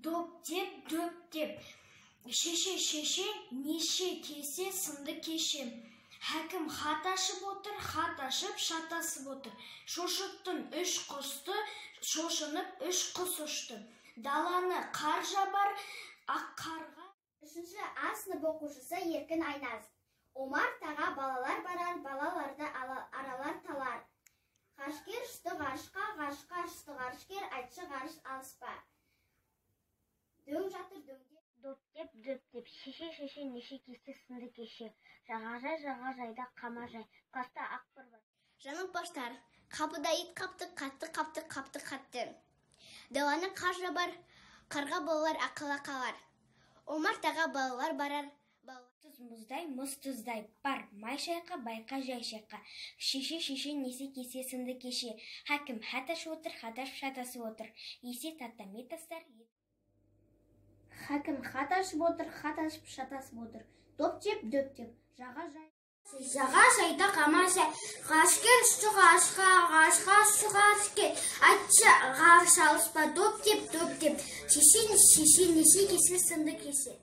Доп деп, дөп деп. Шеше, шеше, неше кесе сынды кеше. Хәкім хат ашып отыр, хат ашып шатасып отыр. Шошыттым үш құсты, шошынып үш құс ұшты. Даланы қар жабар, ақ қарға. Үшінші А сынып оқушысы Еркін Айназ. Омар таға балалар барар, балаларды аралар талар. Ғарышкер ұшты ғарышқа, ғарышқа ұшты ғарышкер, айтшы ғарыш алыспа. Дөң жатыр дөңде. Доп деп, дөп деп, шеше, шеше, неше кесе сынды кеше. Жағажай, жағажайда қамажай, класста ақ бір бар. Жаңылтпаштар. Қапыда ит қапты, қатты қапты, қапты қатты. Даланы қар жабар, қарға балалар ақыла қалар. Омар таға балалар барар. Тұз мұздай, мұз тұздай, бар, май шайқа, байқа, жай шайқа. Шеше, шеше, несе кесе сынды кеше. Хәкім хат ашып отыр, хат ашып шатасып отыр. Есе татами тастар. Хәкім хат ашып отыр, хат ашып шатасып отыр. Доп деп, дөп деп, жаға жай. Жаға жайда қамажай. Ғарышкер ұшты ғарышқа, ғарышқа ұшты ғарышкер. Айтшы ғарыш алыспа, доп деп, дөп деп. Шеше, шеше, несе кесе сынды кесе.